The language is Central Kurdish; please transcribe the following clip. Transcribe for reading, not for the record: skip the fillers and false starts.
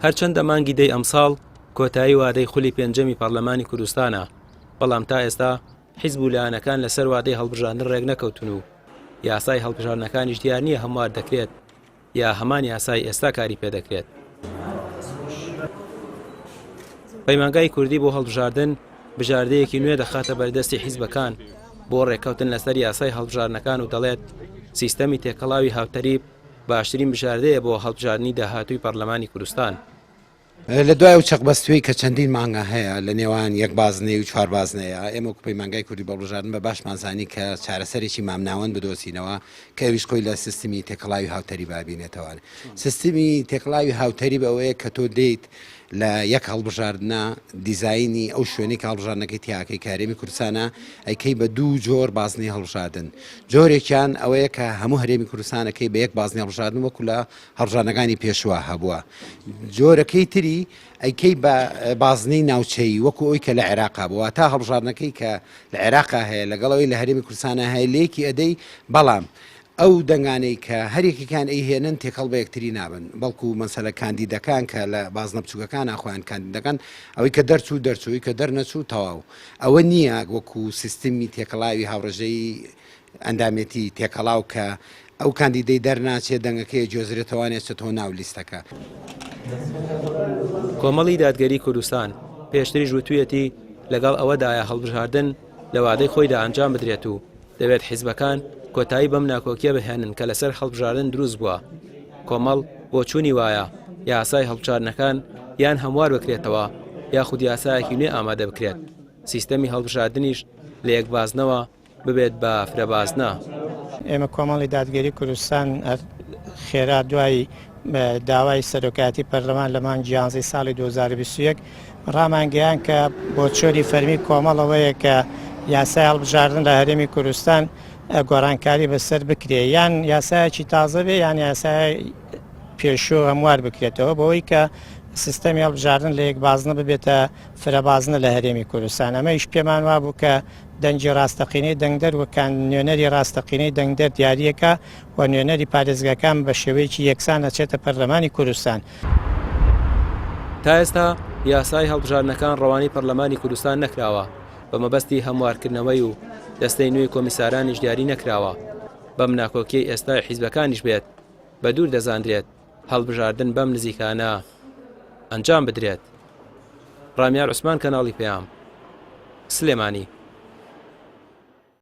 هەرچەندە مانگی دەی ئەمساڵ کۆتایی وادەی خولی پێنجەمی پەڕلەمانی کوردستانە، بەڵام تا ئێستا حیزب و لایەنەکان لەسەر وادەی هەڵبژاردن ڕێکنەکەوتوون و یاسای هەڵبژاردنەکانیش دیار نییە هەموار دەکرێت یا هەمان یاسای ئێستا کاری پێدەکرێت. پەیمانگای کوردی بۆ هەڵبژاردن بژاردەیەکی نوێ دەخاتە بەردەستی حیزبەکان بۆ ڕێککەوتن لەسەر یاسای هەڵبژاردنەکان و دەڵێت سیستەمی تێکەڵاوی هاوتەریب باشترین بژاردەیە بۆ هەڵبژاردنی داهاتووی پەرلەمانی کوردستان. لە دوای ئەو چەقبەستوویەی کە چەندین مانگە هەیە لە نێوان یەک بازنەی و چوار بازنەیە، ئێمە وەکو پەیمانگای کوردی بۆ هەڵبژاردن بە باشمان زانی کە چارەسەرێکی مامناوەند بدۆزینەوە کە ئەویش خۆی لە سیستمی تێکەڵاوی هاوتەریب ئەبینێتەوە. سیستمی تێکەڵاوی هاوتەریب ئەوەیە کە تۆ دێیت لە یەک هەڵبژاردنە دیزاینی ئەو شوێنەی کە هەڵبژاردنەکەی تیاکەی کە هەرێمی کوردستانە ئەیکەی بە دوو جۆر بازنەی هەڵبژاردن جۆرێکیان ئەوەیە کە هەموو هەرێمی کوردستانەکەی بە یەک بازنەی هەڵبژاردن وەکو لە هەڵبژاردنەکانی پێشوە هەبووە جۆرەکەی تری ئەیکەی بە بازنەی ناوچەیی وەکو ئەوی کە لە عێراقا بووە تا هەڵبژاردنەکەی کە لە عێراقا هەیە لەگەڵەوەی لە هەرێمی کوردستانە هەیە لێکی ئەدەی بەڵام ئەو دەنگانەی کە هەر یەکێکیان ئەیهێنن تێکەڵ بە یەکتری نابن، بەڵکو مەسەلە کاندیدەکان کە لە بازنە بچووکەکانا خۆیان کاندید دەکەن، ئەوەی کە دەرچوو دەرچوو، ئەوی کە دەرنەچوو تەواو. ئەوە نییە وەکو سیستمی تێکەڵاوی هاوڕێژەیی ئەندامێتی تێکەڵاو کە ئەو کاندیدەی دەرناچێت دەنگەکەی ئەگوێزرێتەوە نێچێتەوە ناو لیستەکە. کۆمەڵی دادگەری کوردستان پێشتریش وتویەتی لەگەڵ ئەوەدایە هەڵبژاردن لە وادەی خۆیدا ئەنجام بدرێت و دەبێت حیزبەکان کۆتایی بەم ناکۆکیە بهێنن کە لەسەر هەڵبژاردن دروست بووە. کۆمەڵ بۆچوونی وایە یاسای هەڵبژاردنەکان یان هەموار بکرێتەوە یاخود یاسایەکی نوێ ئامادە بکرێت، سیستەمی هەڵبژاردنیش لە یەک بازنەوە ببێت بە فرە بازنە. ئێمە کۆمەڵی دادگەری کوردستان هەر خێرا دوای داوای سەرۆکایەتی پەرلەمان لە مانگی یانزەی ساڵی 2021 ڕامانگەیان کە بۆچۆری فەرمی کۆمەڵ ئەوەیە کە یاسای هەڵبژاردن لە هەرێمی کوردستان گۆڕانکاری بەسەر بکرێ یان یاسایەکی تازە بێ یان یاسای پێشوو هەموار بکرێتەوە بەوەی کە سیستەمی هەڵبژاردن لە یەک بازنە ببێتە فرە بازنە لە هەرێمی کوردستان ئەمەیش پێمان وابوو کە دەنگی ڕاستەقینەی دەنگدەر و کان نوێنەری ڕاستەقینەی دەنگدەر دیاریەکە و نوێنەری پارێزگاکان بە شێوەیەکی یەکسان ئەچێتە پەرلەمانی کوردستان. تا ئێستا یاسای هەڵبژاردنەکان ڕەوانەی پەرلەمانی کوردستان نەکراوە بە مەبەستی هەموارکردنەوەی و دەستەی نوێی کۆمیسارانیش دیاری نەکراوە، بەم ناکۆکیەی ئێستای حیزبەکانیش بێت بە دوور دەزاندرێت هەڵبژاردن بەم نزیکانە ئەنجام بدرێت. ڕامیار عوسمان کەناڵی پەیام، سلێمانی.